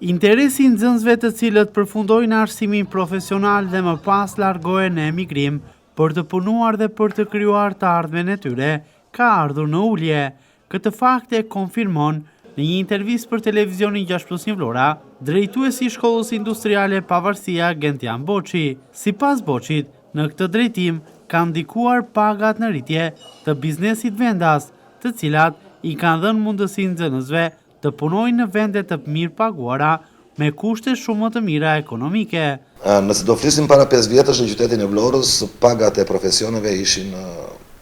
Interesi i nxënësve të cilët përfundojnë arsimin profesional dhe më pas largohen në emigrim për të punuar dhe për të krijuar të ardhmen e tyre, ka ardhur në ulje. Këtë fakt e konfirmon në një intervistë për televizionin 6 plus 1 Vlora, drejtuesi i shkollës industriale Pavarësia Gentian Boçi. Sipas Boçit, në këtë drejtim kanë ndikuar pagat në rritje të biznesit vendas, të cilat i kanë dhënë mundësi nxënësve të punojnë në vende të mirëpaguara me kushte shumë më të mira ekonomike. Nëse do flisnim para 5 vjetësh në qytetin e Vlorës, pagat e profesioneve ishin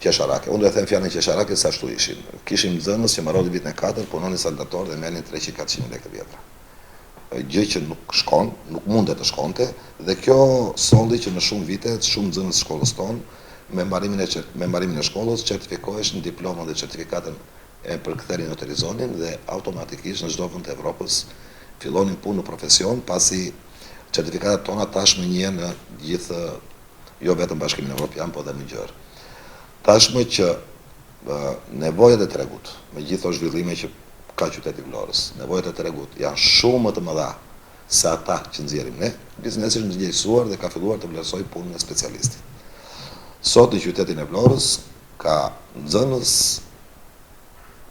qesharake. Unë do e them fjalën qesharake se ashtu ishin. Kishim nxënës që mbaronin vitin e katërt, punonin saldator dhe merrnin 300-400 lekë të vjetra. Gjë që nuk shkon, nuk mundet të shkonte dhe kjo solli që në shumë vite shumë nxënës të shkollës tonë me mbarimin e me mbarimin e shkollës certifikoheshin diplomën dhe certifikatën e përkthenin noterizonin dhe automatikisht në çdo vend të Evropës fillonin punë në profesion pasi certifikatat tona tashmë njihen në gjithë jo vetëm Bashkimin Evropian, po dhe më gjerë. Tashmë që nevojat e tregut, me gjithë ato zhvillime që ka qyteti i Vlorës, nevojat e tregut janë shumë më të mëdha se ata që nxjerrim ne, biznesi është ndërgjegjësuar dhe ka filluar të vlerësojë punën e specialistit. Sot në qytetin e Vlorës ka nxënës,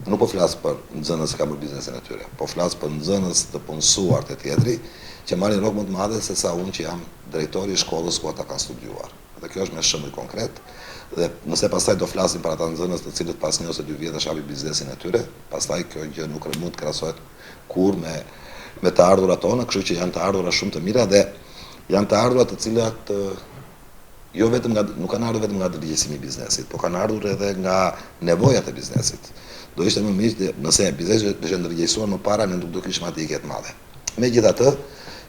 nuk po flas për nxënës që kanë bërë biznesin e tyre, po flas për nxënës të punësuar te tjetri, që marrin rrogë më të madhe se sa unë që jam drejtori i shkollës ku ata kanë studiuar. Dhe kjo është me shembuj konkret. Dhe nëse pastaj do flasim për ata nxënës të cilët pas një ose dy vjetësh hapin biznesin e tyre, pastaj kjo gjë nuk mund të krahasohet kurrë me me të ardhurat tona, kështu që janë të ardhura shumë të mira dhe janë të ardhura të cilat jo vetëm nga nuk kanë ardhur vetëm nga ndërgjegjësimi i biznesit, po kanë ardhur edhe nga nevojat e biznesit. Do ishte më mirë nëse biznesi do ishte ndërgjegjësuar më para, ne nuk do kishim atë ikje të madhe. Megjithatë,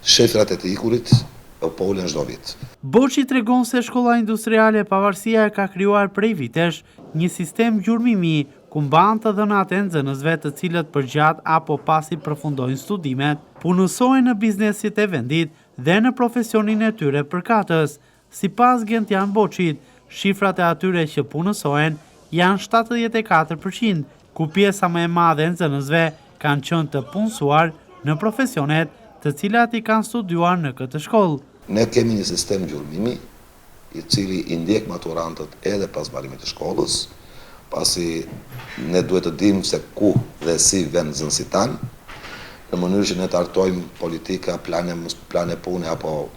shifrat e të ikurit po ulen çdo vit. Boçi tregon se shkolla industriale Pavarësia e ka krijuar prej vitesh një sistem gjurmimi ku mban të dhënat e nxënësve të cilët përgjatë apo pasi përfundojnë studimet, punësohen në bizneset e vendit dhe në profesionin e tyre përkatës. Sipas Gentian Boçit, shifrat e atyre që punësohen janë 74%, ku pjesa më e madhe e nxënësve kanë qenë të punësuar në profesionet të cilat i kanë studiuar në këtë shkollë. Ne kemi një sistem gjurmimi i cili i ndjek maturantët edhe pas mbarimit të shkollës, pasi ne duhet të dimë se ku dhe si vjen nxënësit tanë, në mënyrë që ne të hartojmë politika, plane, plane pune apo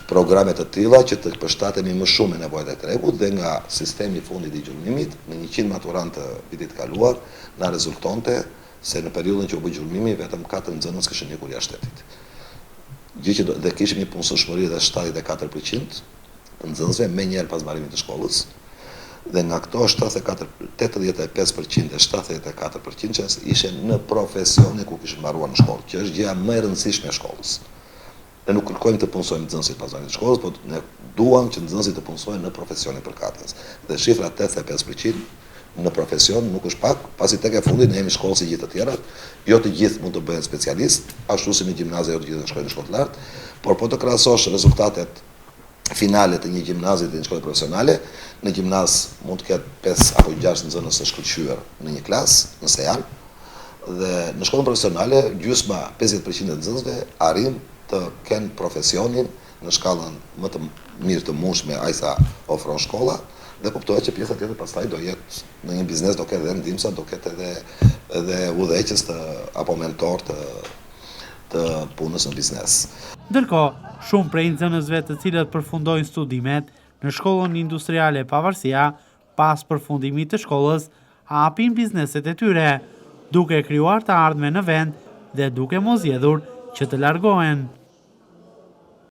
programe të tilla që të përshtatemi më shumë me nevojat e tregut dhe nga sistemi i fundit i gjurmimit, në 100 maturantë të vitit të kaluar, na rezultonte se në periudhën që u bë gjurmimi vetëm 4 nxënës kishin ikur jashtë shtetit. Gjë që do, dhe kishim një punësueshmëri dhe 74% të nxënësve menjëherë pas mbarimit të shkollës. Dhe nga këto 74 85% dhe 74% ishin në profesione ku kishin mbaruar në shkollë, që është gjëja më e rëndësishme e shkollës. Ne nuk kërkojmë të punësojmë nxënësit pas mbarimit të shkollës, por ne duam që nxënësit të punësohen në profesionin përkatës. Dhe shifra 85% në profesion nuk është pak, pasi tek e fundit ne jemi shkollë si gjithë të tjerat, jo të gjithë mund të bëhen specialist, ashtu si në gjimnaze jo të gjithë shkojnë në shkollë të lartë, por po të krahasosh rezultatet finale të një gjimnazi dhe një shkolle profesionale, në gjimnaz mund të ketë 5 apo 6 nxënës të shkëlqyer në një klasë, nëse janë, dhe në shkollën profesionale gjysma 50% e nxënësve arrin të kenë profesionin në shkallën më të mirë të mundshme aq sa ofron shkolla dhe kuptohet që pjesa tjetër pastaj do jetë në një biznes do ketë edhe ndihmësa, do ketë edhe edhe udhëheqës të apo mentor të të punës në biznes. Ndërkohë, shumë prej nxënësve të cilët përfundojnë studimet në shkollën industriale Pavarësia, pas përfundimit të shkollës, hapin bizneset e tyre, duke krijuar të ardhme në vend dhe duke mos zgjedhur që të largohen.